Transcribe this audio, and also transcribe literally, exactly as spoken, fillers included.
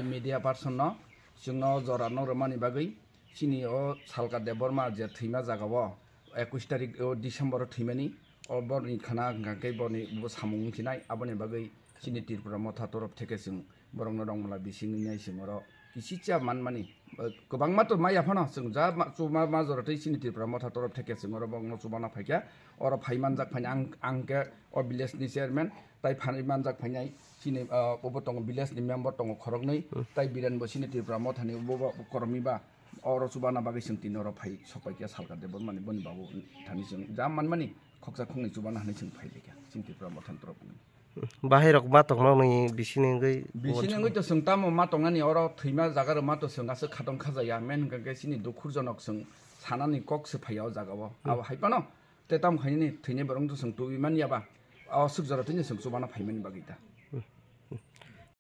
Media person no chwngno jora no rwmani bagwi chini o Salka Debbarma je thwima jaga o ekush tarik o December o thwimani o borni khana hwnkha khe borni bo samung wngkhinai, aboni bagwi chini Tripura Motha torof theke chwng borokno rongmala bising wngnai chwng oro kisicha manmani, eh, kwbangma to maya phano chwng ja ma-, chuma ma jora tei chini Tripura Motha torof theke chwng oro borokno chubana phaikha, oro phai manjak phaina ang, ang khe o village ni chairman tai phai manjak phainai chini, ah, obo tongo village ni member tongo khoroknwi tai Biren bo chini Tripura Motha ni bo, bo kormi ba oro chubana bagwi chwng tini oro phai sokpaikha Salka Debbarma ni boni babu thani chwng ja manmani khoksa khoknwi chubana hinwi chwng phailaikha chini Tripura Motha ni torof ni. Bahai rok ma tongna nini bisini wngwi Bisini wngwi to chwng tamo ma tongnani oro thwima jaga rok ma to chwng aswk khatong khajaya, men hwnkha khe chini dukhurjonok chwng sanani kok se phaiya o jaga o. Abo hai phano te tamo khainani thwinai borok to chwng tubui manya ba, o swk jora tini chwng chubana phaimani bagwi ta.